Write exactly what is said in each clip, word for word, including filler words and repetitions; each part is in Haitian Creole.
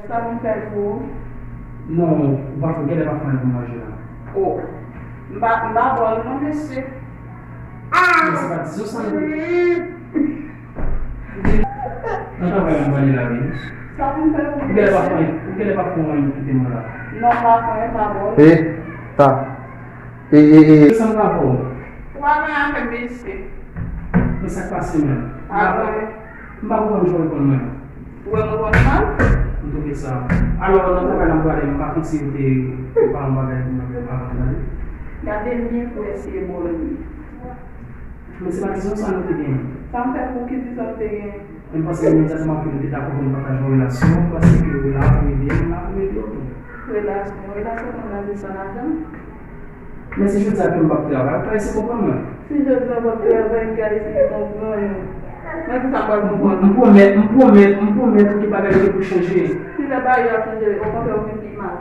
Sa pou m fè l pou ou? Non, ou pa fè, genlè pa fè anyen pou manje la. O, m pa, m pa ba w l non, mesye. Mesye pa di sa non. Nan travay la, m prale la, wi. Sa pou m fè pou ou, mesye? Ou genlè pa fè anyen, ou genlè pa fè anyen pou kite mwen la. Non, m pa fè anyen, m pa ba w l. E, ta. E, e, e. Sa m ka fè w? Ou pa gen anyen avè m, mesye. Men sa k pase menm? M pa konprann jan w reponn mwen. Ou wè mwen konn mal? M twouve sa. Alò, nan travay la m prale, m pa konn si yo te prepare yon bagay pou mwen, prepare yon bagay. Gade m byen pou wè si e bò l ye. Men se pa kesyon sa nou te genyen. Sa m fè pou ki di sa m te genyen? Men m panse imedyatman ke nou te dakò pou nou pataje yon relasyon, m panse ke ou la pou ede m, m la pou ede w tou. Relasyon, relasyon konn nan desann lajan. Men si jodi a ke m p ap travay, w ta eseye konprann mwen. Si jodi a w p ap travay, m ka eseye konprann ou. Men pou sa m pral konprann ou. M pwomèt, m pwomèt, m pwomèt ou ke bagay yo te pou chanje. Si lè bagay yo ap chanje, okontrè, ou vin pi mal.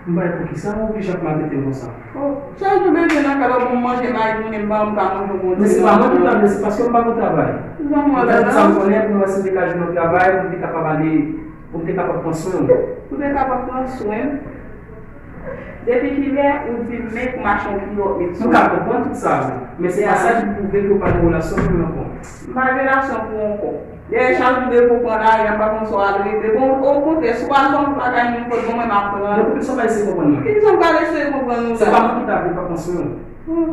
M pa wè poukisa ou oblije ap maltrete m konsa. O, chak jou bezwen nan kay la pou m manje, mayi tounen m ba w, m ka manje yon bon ti. Men se pa mwen ki pral, se paske m pa gen travay. Zanmi w la la. Sa m konnen pou mwen si m te ka jwenn yon travay, pou m te kapab ale, pou m te kapab pran swen w. Pou te kapab pran swen m. Depi kilè ou di m men pou m achte yon kilòt, mesye? M ka konprann tout sa, men se pa sa ki pwouve ke w pa gen relasyon pou mwen ankò. M pa gen relasyon pou ou ankò. Dèyè chak jou depi w pran lari a, m pa konn sa w al regle. Bon, okontrè, si w al fè yon bagay moun kote bon, mwen m ap pran l. Donk, poukisa w pa eseye konprann mwen? Ki jan m pral eseye konprann ou la? Se pa mwen ki ta vle pa pran swen w. Hmm.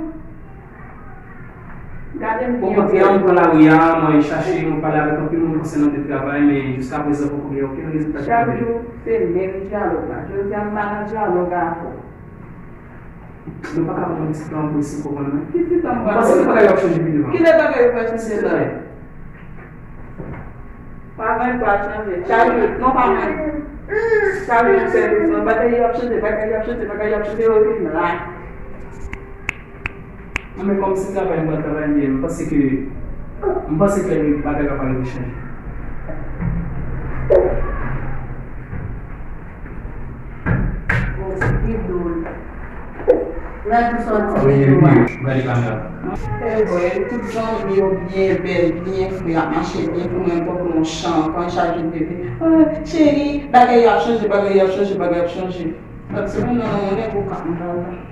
Gade m byen. Okontrè, mwen pran lari a, mwen chache, mwen pale avèk anpil moun konsènan de travay, men jiskaprezan poko gen okenn rezilta ki pale. Chak jou, se menm dyalòg la. Jodi a, m pa nan dyalòg avè w. Nou pa ka pran yon ti tan pou eseye konprann mwen? Ki ti tan m pral pran? Paske bagay yo ap chanje pi devan. Kilè bagay yo pral chanje la? Pa gen pral chanje. Chak jou, non pa mwen. Chak jou m sèvi, bagay yo ap chanje, bagay yo ap chanje, bagay yo ap chanje, yo vin la. Non, men kòm se travay m pral travay m ye, m panse ke, m panse ke bagay yo ap rive chanje. Bon, se pi dwòl. Lè tou sòti pi dwòl. Gade kamera. Ebyen, tout zanmi yo byen bèl, byen fre, ap mache byen pou mwen, pòt mwen chan, kan chaje bebe. Ah, cheri, bagay yo ap chanje, bagay yo ap chanje, bagay yo ap chanje. Lòt semèn nan, nan mwen, nèg okap mwen la,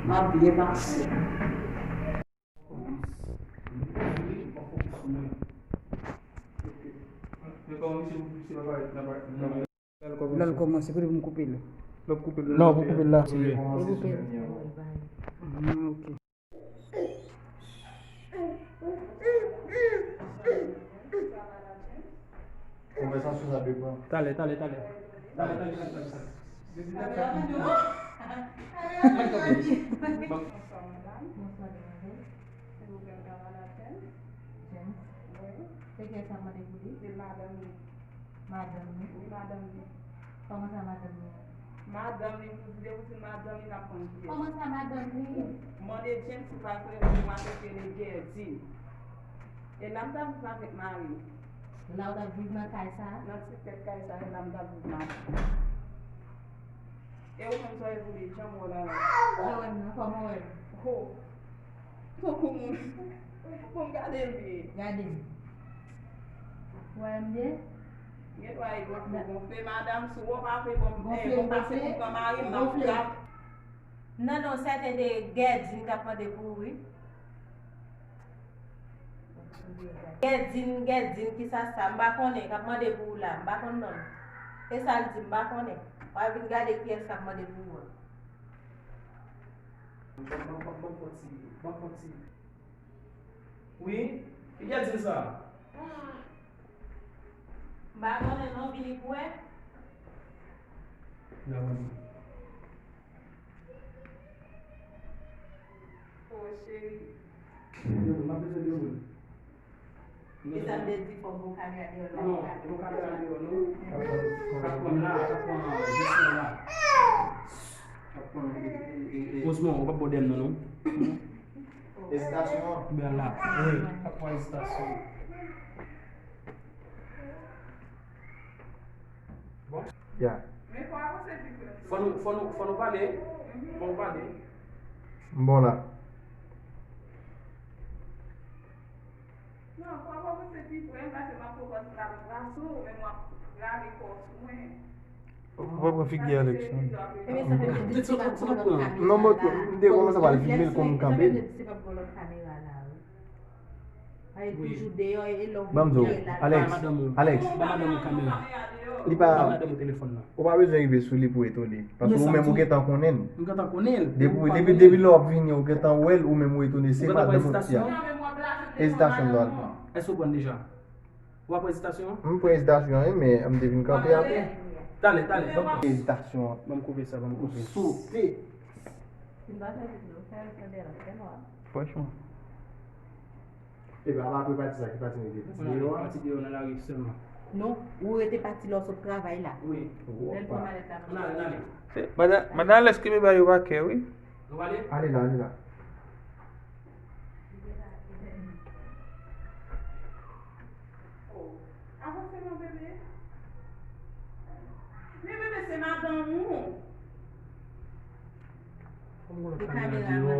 m ap byen pase. Lè l kòmanse, kote pou m koupe l? Lè w koupe l la. Non, pou koupe l la. Koupe l. Ah, ok. Konvèsasyon sa depan. Talè, talè, talè. Talè, talè, talè, talè. Bonswa, madam. Silvouplè, m ka pale ak James? James? Wi. Se kiyès k ap mande pou li? Se madanm li. Madanm li? Wi, madanm li. Kòman sa, madanm li? Madanm li, pou di, depi w di madanm li, n ap konn kiyès. Kòman sa, madanm li? Mande James si l pa konnen yon demwazèl ki rele Gerdine. E la m t ap viv avèk mari m. La w t ap viv nan kay sa a? Nan ti tèt kay sa a, e la m t ap viv madanm. E ou menm, sa w ye pou li, jan m wè w la la? Jan w wè m nan, kòman w wè m? Ho! Tankou moun. Bon, gade l byen. Gade m. Ou wè m byen? Gen dwa e gonfle, gonfle, madanm, si w pa vle, bon, gonfle, eh, bon, pase pou pran mari m, m ap frap. Nan non sèten de Gerdine k ap mande pou ou, wi. Gerdine, Gerdine, kisa sa? M pa konnen, k ap mande pou ou la, m pa konn non l. E sa l di, m pa konnen. W a vin gade kiyès k ap mande pou ou an. Ban, ban, ban, ban fon ti, ban fon ti. Wi, ki Gerdine sa? M pa konnen non, vini pou wè. O, cheri. Demoun, m ap bezwen demoun. E sa m te di, fòk bon kamera deyò la. Non, bon kamera deyò, non. K ap pran la, k ap pran jis la. K ap pran, e, e, e, e. Osman, ou p ap bò dèyè m nan, non. Ezitasyon an. Bèl la. Wi, k ap pran ezitasyon. Bon. Ya. Men fò avanse pi pre. Fò nou, fò nou, fò nou pale. Fò nou pale. M bon la. Non, fò avanse pi pre, paske m ap pran Ou pa pran figi Alex, non? Non, mwen, m te kòmanse pral filme l kon m kanpe. Ban m di w, Alex, Alex, li pa, ou pa bezwen rive sou li pou etone. Paske ou menm ou gentan konnen l. Depi, depi, depi lè w ap vini, ou gentan wè l, ou menm ou etone. Se madanm ou ti a. Ezitasyon m dwa l pran. Èske w pran deja? W ap pran ezitasyon an? M pran ezitasyon an, wi, men m te vin kanpe apre. Talè, talè, ban m pran ezitasyon an. Ban m koupe sa, ban m koupe. Ou sote. Franchman. Epi apa apre pati sa, ki pati nou te pati deyò a? Pati deyò nan lari sèlman. Non, ou rete pati lè w sot travay la. Wi. Lè l pran malèt la. Ann ale, ann ale. Madan, madan Alex kenbe bagay yo pa kè, wi. Nou ale? Ale la, ale la. Oh. Avanse non, bebe. Men bebe, se madanm ou. Fò m wè kamera deyò.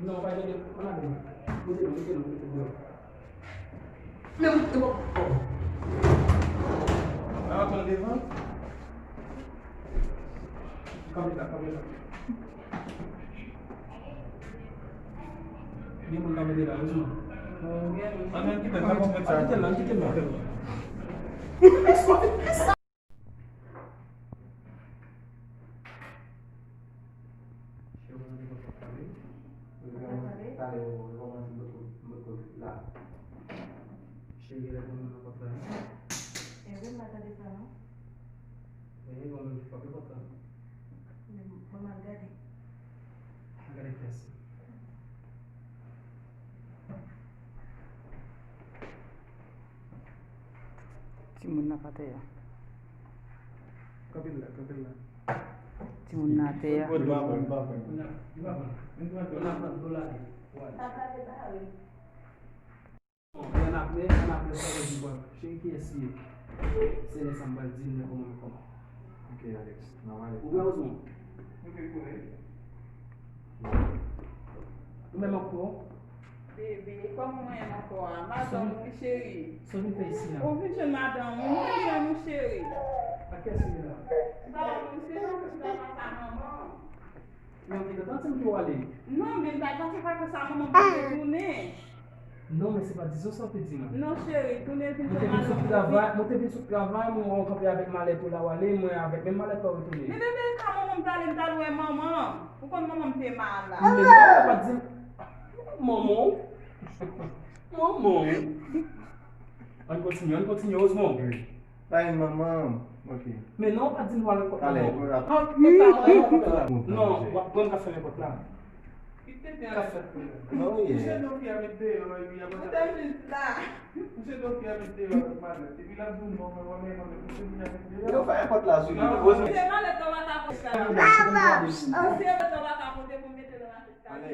Non, pa gen de, pa gen de. Mete non, mete non, mete non. Men mete non. An, pran devan. Kanpe la, kanpe la. Gen moun k ap mete la, wi. An, men kite l, pa kite l, kite l la. Cheri, lè moun nan pòt la. Enben, m pa tande sa, non. Enben, bon, men frape pòt la. Men, bon, m al gade. Al gade kiyès. Timoun nan pa atè a. Kanpe la, kanpe la. Timoun nan atè a. Li pa pran, li pa pran. Li pa pran. Li pa pran. Li pa pran. Li pa pran. Bon, men ann apre, ann apre, sa vle di, bon, cheri, kiyès li ye? Se lè sa m pral di l, men kòman, men kòman. Ok, Alex, n ap ale. Ou prè, Osmond? Ok, prè. Ou menm ankò? Bebe, kòman mwen menm ankò a? Madanm ou, cheri. Sa w vin fè isi a? Ou vin jwenn madanm ou, ou vin jwenn ou, cheri. Ak kiyès ou ye la? Ba, ou se nan papa manman. Men ou te gentan di m ke w ale. Non, men m t al pase vakans a manman m pou m te tounen. Non, men se pa dizon sa w te di m. Non, cheri, tounen vin jwenn madanm ou. Mwen te vin sot travay, mwen te vin sot travay, mwen wè w kanpe avèk malèt ou la w ale, mwen avèk menm malèt la w retounen. Men bebe, ka manman m t ale, m t al wè manman m. Ou konn manman m te malad. Men non, ou pa di m. Manman w? Manman w? Ann kontinye, ann kontinye, Osmond. Wi. Pa gen manman. Ok. Men non, pa di m w al nan kòt la. Talè, non. Pran pòt la. Non, w ap pran m ka fèmen pòt la. Ki te gen afè? Non, wi. Misye di w fi a met deyò, epi apre sa. Misye di w fi a met deyò avèk malèt. Epi l ap di w non, men w ap met malèt. Misye di w fi a met deyò. Yo fèmen pòt la sou li. Misye malèt la w pa ka pote. Misye malèt la w pa ka pote pou mete nan afè. Talè.